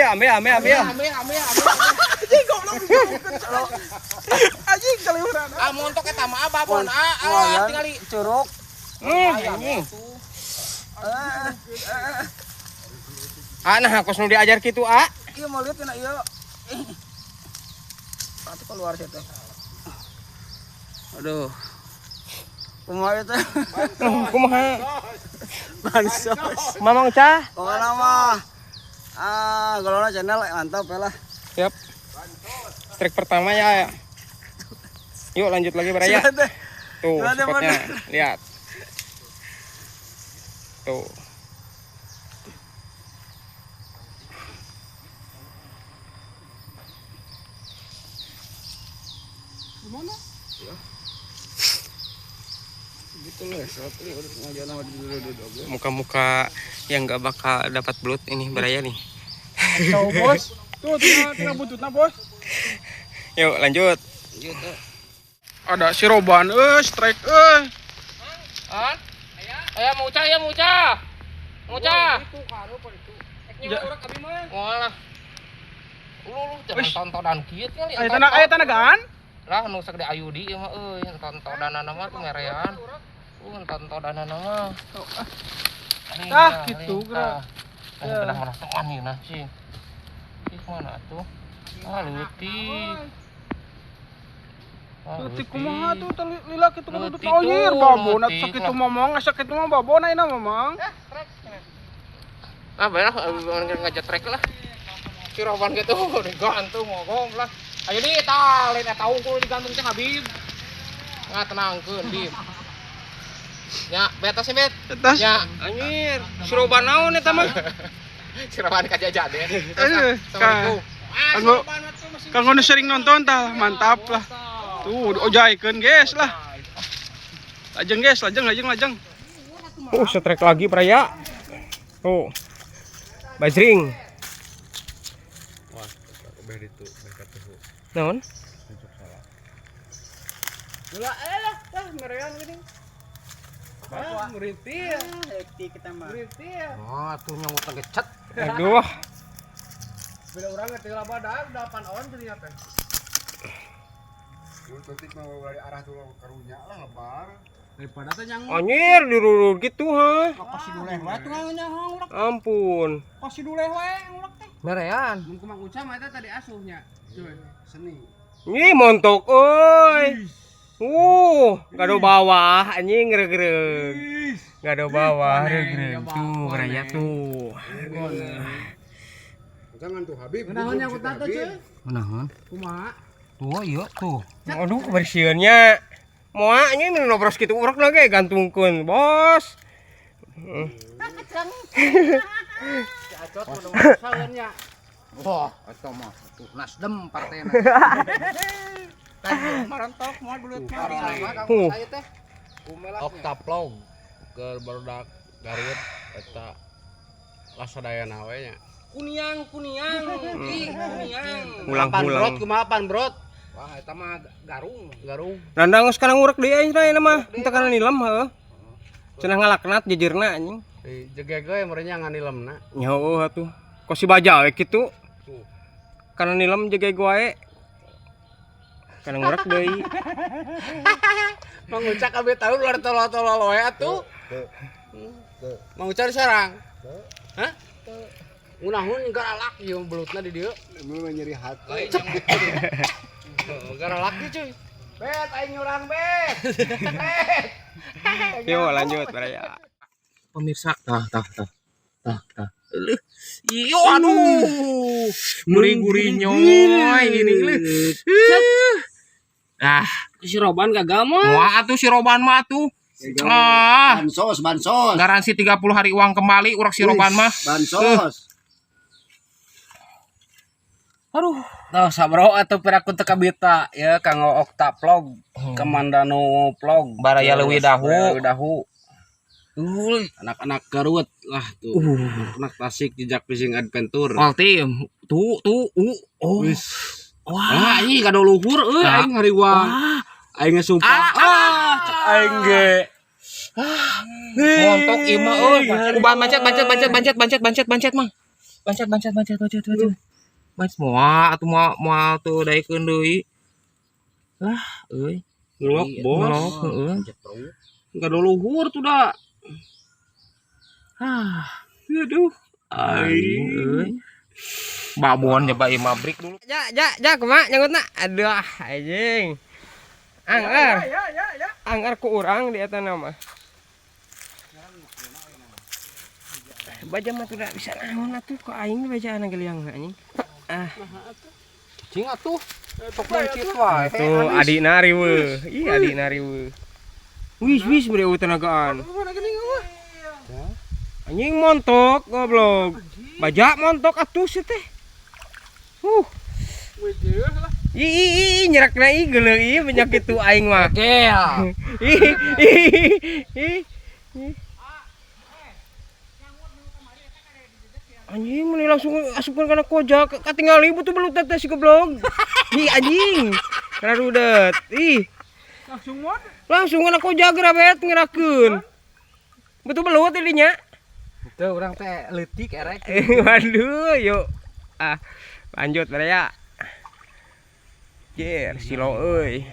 Ambil, ambil, ambil, ambil. Ambil, ambil, ambil. Anjing goblok dijauhkeun. Anjing kaliuran. Ah montok eta mah babon. Ah, ah tingali curug. Anjing. Ah nah kos nu diajar kitu ah. Ieu mau lihat cenah ieu. Pati keluar sih teh. Aduh. Kumaha teh? Kumaha? Bansos. Mamang cah. Pokoknya mah Golona channel mantap ya lah. Siap. Strike pertama ya. Yuk lanjut lagi Baraya. Tuh spotnya, lihat. Tuh. Gimana? Ya. Gitu lah, muka-muka yang nggak bakal dapat belut ini Baraya nih. Tahu bos, tuh tinggal buntutnya bos. Yuk lanjut. Ada si Roban, strike, Ayah mau cah, ya mau cah, mau cah. Walah, lu jangan tontonan kieu kali. Ayo tanagaan? Lah nu sagede Ayudi ieu mah euy, tontonanna mah tuh merean. Tontonanna mah. Tah gitu geura. Tah mana teman ieu nah sih. Ih mana atuh? Ah leutik. Leutik kumaha tuh lila kitu kudu toyir babon atuh sakitu momong asa kitu mah babon ayeuna mamang. Ah bae lah ngajetrek lah. Si Roban gitu digantung ngogong lah. Ayo di tah lain eta unggul digantung teh Habib. Nggak tenangkeun Bib. Ya, bet atasnya bet. Atas. Ya, anjir. Si Roban naon eta mah? Si Roban kajajaden. Assalamualaikum. Kanggo kanggo nu sering nonton tah, mantap lah. Tuh, ojaikeun guys lah. Lajeng guys, lajeng lajeng lajeng. Strike lagi Baraya. Tuh. Bajring. Wah, beh ditu, beh katuhu. Naon? Gula lah, tah merean gini. Ah, merintil. Hektik kita mah. Merintil. Oh, tuh nyamuk ngecet. Aduh. Beda urang teh laba 8 on jadinya teh. Lu penting mau dari arah tuh karunya lah lebar. Daripada teh nyanguk. Anjir dirurur gitu ha. Pasti duleh wae tuh ngurek. Ampun. Pasti duleh wae ngurek teh. Merean. Mun kumang Uca mah eta tadi asuhnya. Cuy, seni. Ih montok euy. Gado bawah anjing regreg. Gado bawah regreg tuh Baraya tuh. Jangan tuh Habib. Kunaon yang utah teh, cuy? Kunaon? Kumaha? Tuh iya tuh. Aduh kebersihannya. Moa nya nu nobros kitu urek lagi gantungkeun, Bos. Si Acot udah masalannya. Wah, eta mah tuh Nasdem partainya. Marantok moal belut Saya teh. Oktaplog ke barudak Garut eta lasadayana we nya. Kuniang, kuniang, kuniang. Ulang-ulang. Brot kumaha pan brot? Wah, eta mah garung, garung. Nandang geus kana ngurek deui aing teh mah, henteu kana nilem heuh. Cenah ngalaknat jejirna anjing. Jegeg we meureun nganilemna. Nya heueuh atuh. Kos si baja we kitu. Kana nilem jegeg wae. Kana ngurek deui. Mang Uca kabeh tahu luar tolol-tolol wae atuh. Mang Uca diserang. Hah? Ngunahun garalak ieu belutna di dieu. Mun nyeri hati. Garalak cuy. Bet aing nyurang bet. Bet. Yuk lanjut Baraya. Pemirsa, tah tah tah. Tah tah. Iyo aduh. Gurih-gurih nyoy gini leuh. Ah, Si Roban gagal mah. wah atuh si Roban mah atuh. Ah, Bansos, bansos. garansi 30 hari uang kembali urang si Roban mah. Bansos. Aduh. Tuh sabro atuh piraku teu kabita ya kanggo Oktaplog, Kemandano vlog, Baraya Leuwi Dahu. Baraya Leuwi Dahu. Anak-anak Garut lah tuh. Anak Tasik jejak fishing adventure. Ultim. Tuh tuh oh. Wah, Wah, ini kado luhur euy aing hariwang. Aing ngesumpah. Ah, aing ge. Montok ieu mah euy. Uban mancet mancet mancet mancet mancet mancet mancet mah. Bancet bancet bancet bancet bancet. Bancet moal atuh moal moal teu daekeun deui. Lah euy. Ngelok bos. Ngelok heeh. Enggak ada luhur tuh dah. Ah, Aduh. aing Aing. euy. Babon nyoba ieu mah break dulu. Ja ja ja kumaha nyangutna? Aduh anjing. Anggar. Anggar ku urang di eta nama. Baja mah tidak bisa naon atuh ku aing bajaan geliang anjing. Ah, Cing atuh. Sok mencit wae. tuh adina riweuh. Ih adina riweuh. Wis wis beri eueuh tenagaan. Anjing montok goblok. Baja montok atuh sih teh. Ih ih ih nyerakna ih geuleuh ih penyakit tuh aing mah. Gel. Ih ih ih. Ih. Anjing meni langsung asupkeun kana kojak katingali butuh belut teh si goblok. Ih anjing. Kana rudet. Ih. Langsung mod. Langsung kana kojak grabet ngerakeun. Betul belut dinya. Teu urang teh leutik erek. Waduh, yuk. Ah, lanjut ya. Jer, silo euy.